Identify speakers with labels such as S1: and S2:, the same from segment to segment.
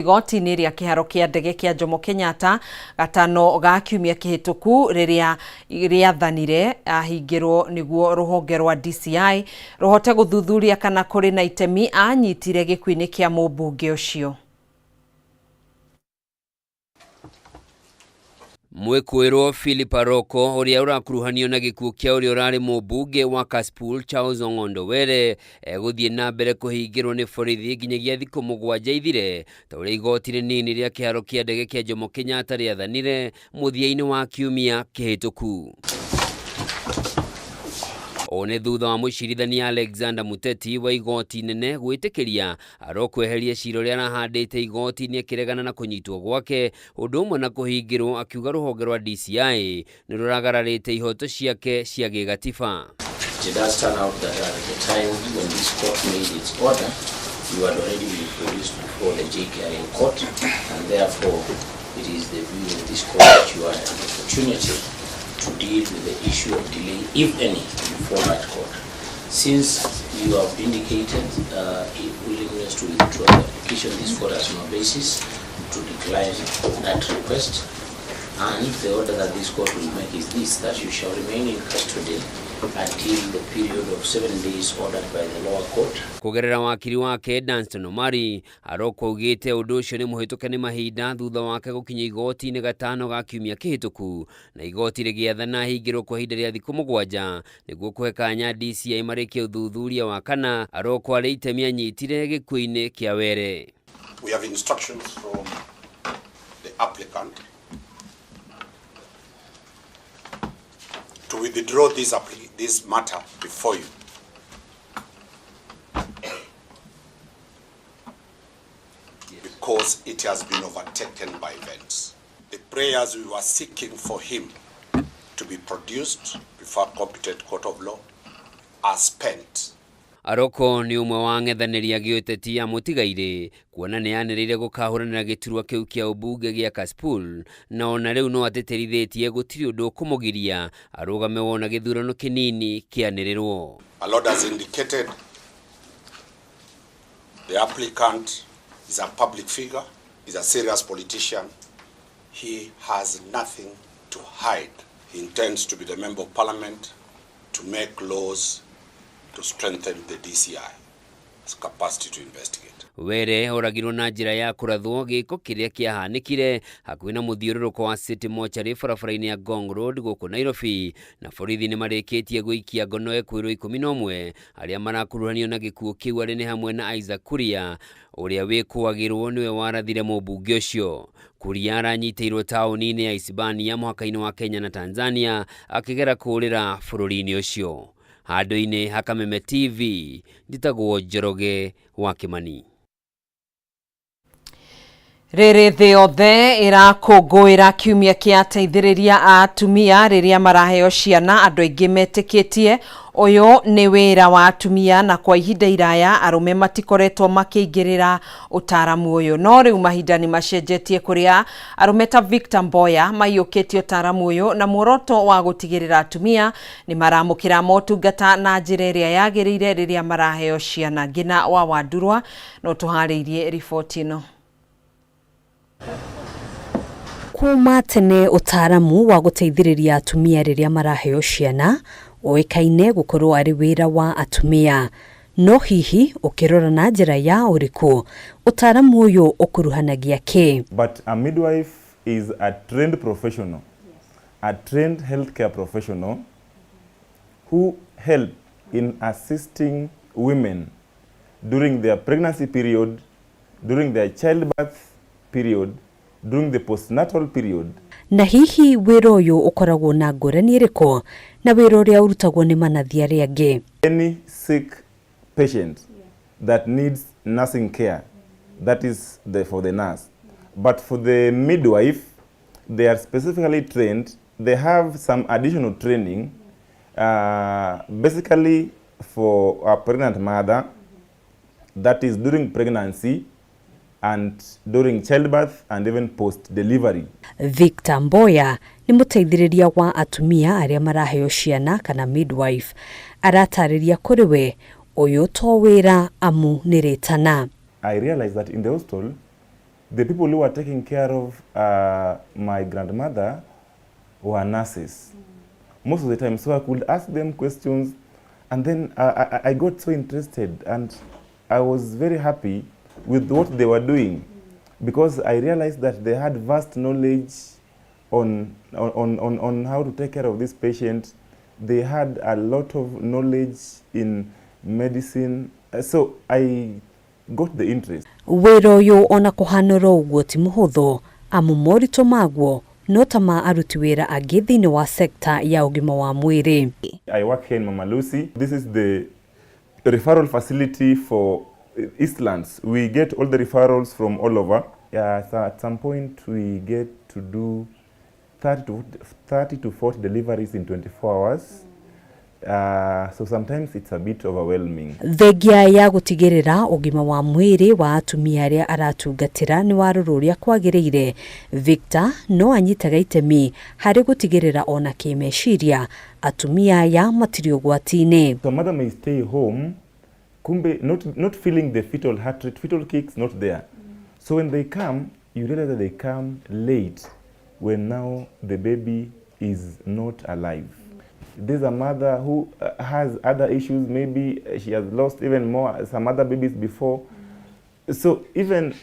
S1: Igoti-inĩ rĩa kĩharo kĩa ndege kĩa Jomo Kenyatta gatano ga kiumia kĩhĩtũku rĩrĩa rĩathanire ahingĩrwo nĩguo rũhonge rwa DCI rũhote gũthuthuria kana kũrĩ na itemi anyitire gĩkuũ-inĩ kĩa mũmbunge ũcio.
S2: Mwĩkũĩrwo Philip Aroko ũrĩa ũrakuruhanio na gĩkuũ kĩa ũrĩa ũrarĩ mũmbunge wa Kasipul Charles Ong'ondo Were egũthiĩ na mbere kũhingĩrwo nĩ borithi nginyagia thikũ mũgwanja ithire ta ũrĩa igoti rĩnini rĩa kĩharo kĩa ndege kĩa Jomo Kenyatta rĩathanire mũthia-inĩ wa kiumia kĩhĩtũku. Ũũ nĩ thutha wa mũcirithania Alexander Muteti wa igoti inene gwĩtĩkĩria Aroko eherie cira ũrĩa arahandĩte igoti-inĩ akĩregana na kũnyitwo gwake ũndũ ũmwe na kũhingĩrwo akiuga rũhonge rwa DCI nĩ rũragararĩte ihoto ciake cia gĩgatiba.
S3: It does turn out that at the time when this court made its order, you had already been produced before the JKIA court, and therefore it is the view of this court that you had an opportunity to deal with the issue of delay, if any, before that court. Since you have indicated a willingness to withdraw the application, this court has no basis to decline that request. And the order that this court will make is this, that you shall remain in custody until the period of 7 days ordered by the lower court.
S2: Kũgerera wakiri wake Danstan Omari, Aroko augĩte ũndũ ũcio nĩ mũhĩtũke nĩ mahinda thutha wake gũkinya igoti-inĩ gatano ga kiumia kĩhĩtũku na igoti rĩgĩathana ahingĩrwo kwa ihinda rĩa thikũ mũgwanja nĩguo kũhe kanya DCI marĩkie ũthuthuria wa kana Aroko arĩ itemi anyitire gĩkuũ-inĩ kĩa Were.
S4: We have instructions from the applicant to withdraw this matter before you. Because it has been overtaken by events. The prayers we were seeking for him to be produced before a competent court of law are spent.
S2: Aroko nĩ ũmwe wa ang'ethanĩri a gĩũteti a mũtigairĩ kuona nĩ anĩrĩire gũkahũranĩra gĩturwa kĩu kĩa ũmbunge gĩa Kasipul na ona rĩu no atĩtĩrithĩtie gũtirĩ ũndũ ũkũmũgiria arũgame wona gĩthurano kĩnini kĩanĩrĩrwo.
S4: A lot has indicated the applicant is a public figure, is a serious politician. He has nothing to hide. He intends to be the member of parliament to make laws to strengthen the DCI's capacity to investigate.
S2: Were oragirwo na njĩra ya kũrathwo gĩko kĩrĩa kĩahanĩkire hakuhĩ na mũthiũrũrũko wa City Mortuary barabara-inĩ ya Ngong Road gũkũ Nairobi, na borithi nĩ marĩkĩtie gũikia ngono ekwĩrwo 11 arĩa marakuruhanio na gĩkuũ kĩu arĩ nĩ hamwe na Isaac Kuria ũrĩa wĩkũagĩrwo nĩwe warathire mũmbunge ũcio. Kuria aranyitĩirwo taũni-inĩ ya Isibania mũhaka-inĩ wa Kenya na Tanzania akĩgera kũũrĩra bũrũri-inĩ ũcio. Handũ-inĩ ha Kameme TV, njĩtagwo Njoroge wa Kĩmani.
S1: Rĩrĩ thĩ yothe ĩrakũngũĩra kiumia kĩa ateithĩrĩria a atumia rĩrĩa maraheo ciana, andũ aingĩ metĩkĩtie ũyũ nĩ wĩra wa atumia na kwa ihinda iraya arũme matikoretwo makĩingĩrĩra ũtaaramu ũyũ. No rĩu mahinda nĩ macenjetie kũrĩa arũme ta Victor Mboya maiyũkĩtie ũtaaramu ũyũ na muoroto wa gũtigĩrĩra atumia nĩ maramũkĩra motungata na njĩra ĩrĩa yagĩrĩire rĩrĩa maraheo ciana. Ngina wa Wandurwa no tũharĩirie riboti ĩno.
S5: Kuma tene ũtaaramu wa gũteithĩrĩria atumia rĩrĩa maraheo ciana ũĩkaine gũkorwo arĩ wĩra wa atumia. No hihi ũkĩrora na njĩra ya ũrĩkũ ũtaaramu ũyũ ũkuruhanagia kĩ?
S6: But a midwife is a trained professional, a trained healthcare professional who help in assisting women during their pregnancy period, during their childbirth period, during the postnatal period.
S5: Na hihi wĩra ũyũ ũkoragwo na ngũrani ĩrĩkũ na wĩra ũrĩa ũrutagwo nĩ manathi arĩa angĩ?
S6: Any sick patient that needs nursing care, that is for the nurse. But for the midwife, they are specifically trained. They have some additional training, basically for a pregnant mother, that is during pregnancy and during childbirth and even post-delivery.
S5: Victor Mboya nĩ mũteithĩrĩria wa atumia arĩa maraheo ciana kana midwife. Aratarĩria kũrĩ we ũyũ to wĩra amu nĩ rĩtana.
S6: I realized that in the hostel, The people who were taking care of my grandmother were nurses most of the time. So I could ask them questions, and then I got so interested, and I was very happy with what they were doing, because I realized that they had vast knowledge on how to take care of this patient. They had a lot of knowledge in medicine. So I got the interest.
S5: Wĩra ũyũ ona kũhana oro ũguo ti mũhũthũ, amu moritũ maguo no ta ma aruti wĩra angĩ thĩinĩ wa sekta ya ũgima wa mwĩrĩ.
S6: I work here in Mama Lucy. This is the referral facility for Eastlands. We get all the referrals from all over. Yeah, so at some point we get to do 30 to 40 deliveries in 24 hours. So sometimes it's a bit overwhelming.
S5: Thengia ya gũtigĩrĩra ũgima wa mwĩrĩ wa atumia arĩa aratungatĩra nĩ warorwo ũrĩa kwagĩrĩire, Victor no anyitaga itemi harĩ gũtigĩrĩra ona kĩmeciria atumia aya matirĩ ũgwati-inĩ.
S6: So mother may stay home, kumbe not feeling the fetal heart rate, fetal kicks not there. So when they come, you realize that they come late, when now the baby is not alive. There's a mother who has other issues, maybe she has lost even more, some other babies before. So even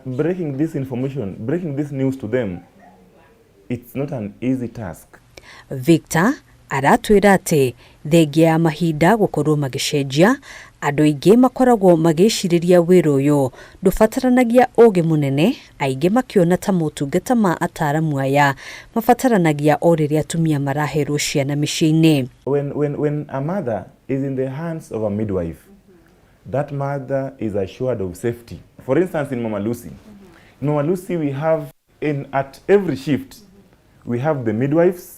S6: breaking this information, breaking this news to them, it's not an easy task.
S5: Victor aratwĩra atĩ thengia ya mahinda gũkorwo magĩcenjia, andũ aingĩ makoragwo magĩcirĩria wĩra ũyũ ndũbataranagia ũgĩ mũnene, aingĩ makĩona ta motungata ma ataramu aya mabataranagia o rĩrĩa atumia maraherwo ciana mĩciĩ-inĩ.
S6: When a mother is in the hands of a midwife, that mother is assured of safety. For instance, in Mama Lucy, in Mama Lucy we have at every shift, we have the midwives,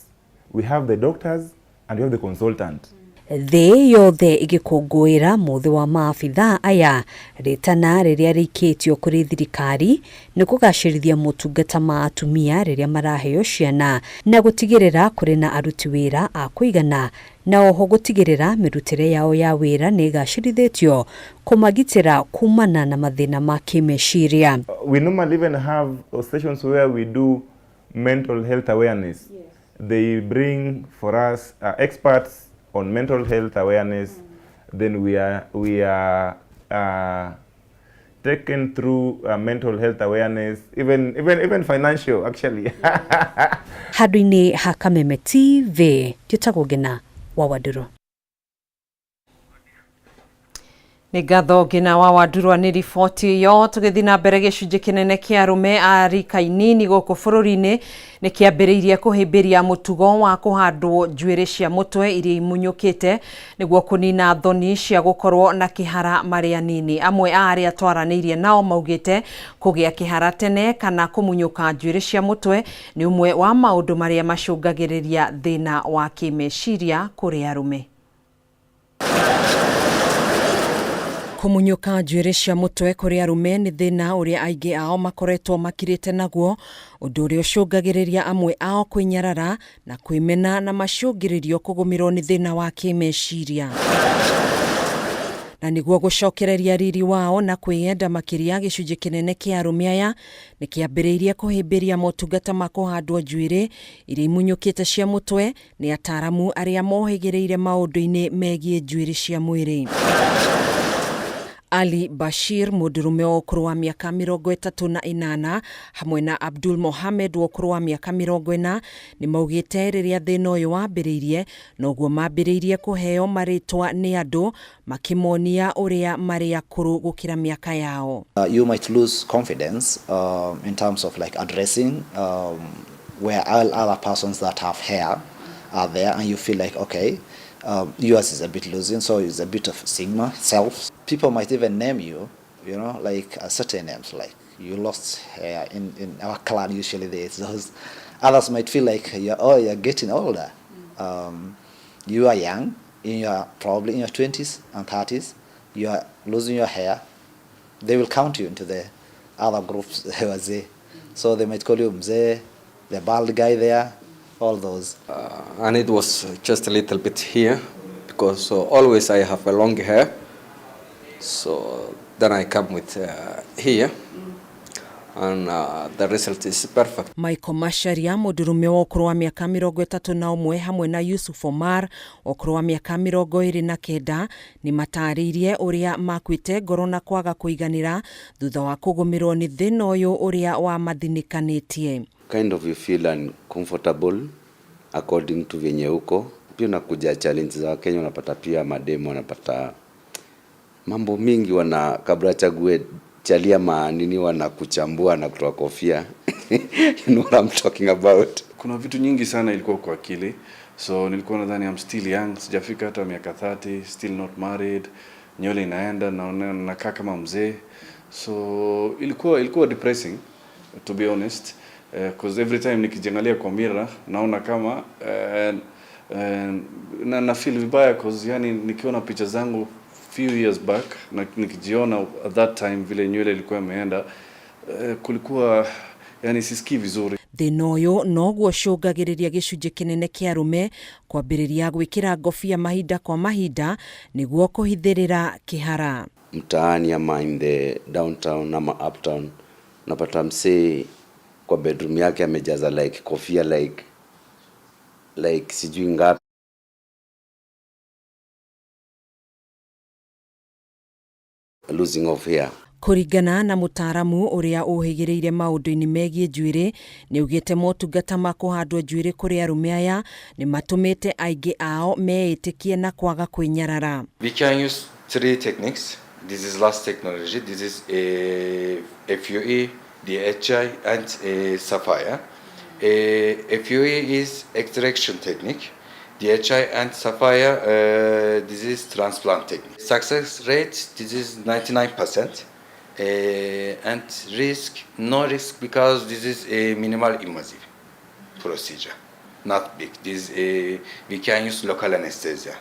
S6: we have the doctors, and we have the consultant.
S5: Thĩ yothe ĩgĩkũngũĩra mũthĩ wa maabithaa aya, rĩtana rĩrĩa rĩikĩtio kũrĩ thirikari nĩ kũgacĩrithia motungata ma atumia rĩrĩa maraheo ciana na gũtigĩrĩra kũrĩ na aruti wĩra a kũigana, na oho gũtigĩrĩra mĩrutĩre yao ya wĩra nĩ ĩgacĩrithĩtio kũmagitĩra kumana na mathĩna ma kĩmeciria.
S6: We normally even have sessions where we do mental health awareness. Yes. They bring for us experts on mental health awareness. Then we are taken through mental health awareness, even financial actually.
S5: Handũ-inĩ ha Kameme TV, njĩtagwo Ngina wa Wandũrũ.
S1: Nĩ ngatho Ngina wa Wandũrũ nĩ riboti ĩyo. Tũgĩthiĩ na mbere, gĩcunjĩ kĩnene kĩa arũme a rika inini gũkũ bũrũri-inĩ nĩ kĩambĩrĩirie kũhĩmbĩria mũtugo wa kũhandwo njuĩrĩ cia mũtwe iria imunyũkĩte nĩguo kũnina thoni cia gũkorwo na kĩhara marĩ anini. Amwe a arĩa twaranĩirie nao maugĩte kũgĩa kĩhara tene kana kũmunyũka njuĩrĩ cia mũtwe nĩ ũmwe wa maũndũ marĩa macũngagĩrĩria thĩna wa kĩmeciria kũrĩ arũme. Kũmunyũka njuĩrĩ cia mũtwe kũrĩ arũme nĩ thĩna ũrĩa aingĩ ao makoretwo makirĩte naguo, ũndũ ũrĩa ũcũngagĩrĩria amwe ao kwĩnyarara na kwĩmena na macũngĩrĩrio kũgũmĩrwo nĩ thĩna wa kĩmeciria. Na nĩguo gũcokereria riri wao na kwĩyenda makĩria, gĩcunjĩ kĩnene kĩa arũme aya nĩ kĩambĩrĩirie kũhĩmbĩria motungata ma kũhandwo njuĩrĩ iria imunyũkĩte cia mũtwe nĩ ataramu arĩa mohĩgĩrĩire maũndũ-inĩ megiĩ njuĩrĩ cia mwĩrĩ. Ali Bashir, mũndũrũme wa ũkũrũ wa mĩaka 38, hamwe na Abdul Mohamed wa ũkũrũ wa mĩaka 40, nĩ maugĩte rĩrĩa thĩna ũyũ wambĩrĩirie noguo mambĩrĩirie kũheo marĩtwa nĩ andũ makĩmonia ũrĩa marĩ akũrũ gũkĩra mĩaka yao.
S7: You might lose confidence in terms of like addressing where all other persons that have hair are there, and you feel like, okay, yours is a bit losing, so it's a bit of stigma, self. People might even name you, you know, like certain names, like you lost hair. In our clan, usually there's those. Others might feel like, you're getting older. You are young, probably in your 20s and 30s, you are losing your hair. They will count you into the other groups. So they might call you mzee, the bald guy there, all those.
S8: And it was just a little bit here, because always I have a long hair. So then I come with here, And the result is perfect.
S1: Michael Macharia mũndũrũme wa ũkũrũ wa mĩaka 31 hamwe na Yusuf Omar ũkũrũ wa mĩaka 29 nĩ matarĩirie ũrĩa makuĩte ngoro na kwaga kũiganĩra thutha wa kũgũmĩrwo nĩ thĩna ũyũ ũrĩa wamathinĩkanĩtie.
S9: Kind of you feel uncomfortable according to venye uko. Pia unakuja challenge za Wakenya, unapata pia mademo wanapata mambo mingi, wana kabla chague chalia maanini wanakuchambua na kutoa kofia. You know what I'm talking about.
S10: Kuna vitu nyingi sana ilikuwa kwa akili. So nilikuwa nadhani I'm still young, sijafika hata miaka 30, still not married, nywele inaenda, naona nakaa kama mzee. So ilikuwa depressing to be honest, because every time nikijiangalia kwa mirror naona kama na feel vibaya, cause yani nikiona picha zangu few years back na nikijiona at that time vile nywele ilikuwa imeenda, kulikuwa yani sisikii vizuri.
S1: Thĩna ũyũ noguo ũcũngagĩrĩria gĩcunjĩ kĩnene kĩa arũme kwambĩrĩria gwĩkĩra ngobia mahinda kwa mahinda nĩguo kũhithĩrĩra kĩhara.
S9: Mtaani ama in the downtown ama uptown unapata msee kwa bedroom yake amejaza like kofia like sijui ngapi. Losing of hair.
S1: Kũringana na mũtaaramu ũrĩa ũhĩgĩrĩire maũndũ-inĩ megiĩ njuĩrĩ, nĩaugĩte motungata ma kũhandwo njuĩrĩ kũrĩ arũme aya nĩ matũmĩte aingĩ ao meĩtĩkie na kwaga kwĩnyarara.
S11: We can use three techniques. This is last technology. This is FUE, DHI and Sapphire. FUE is extraction technique. DHI and Sapphire, this is transplant technique. Success rate, this is 99%. And risk, no risk, because this is a minimal invasive procedure, not big. This we can use local anesthesia,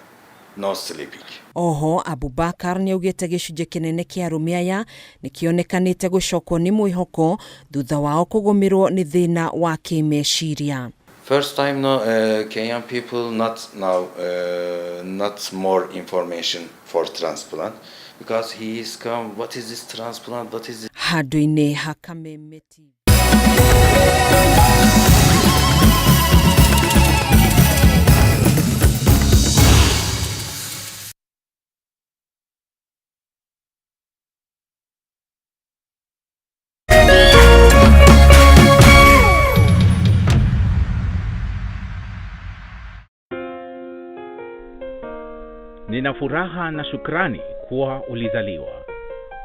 S11: no sleeping.
S1: Oho Abubakar nĩaugĩte gĩcunjĩ kĩnene kĩa arũme aya nĩkĩonekanĩte gũcokwo nĩ mwĩhoko thutha wao kũgũmĩrwo nĩ thĩna wa kĩmeciria.
S11: First time no, Kenyan people not now, not more information for transplant, because he is come, what is this transplant, what is this?
S1: Handũ-inĩ ha Kameme TV.
S12: Nina furaha na shukrani kuwa ulizaliwa,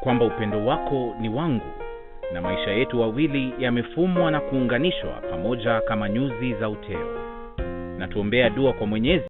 S12: kwamba upendo wako ni wangu na maisha yetu wawili yamefumwa na kuunganishwa pamoja kama nyuzi za uteo. Na tuombea dua kwa Mwenyezi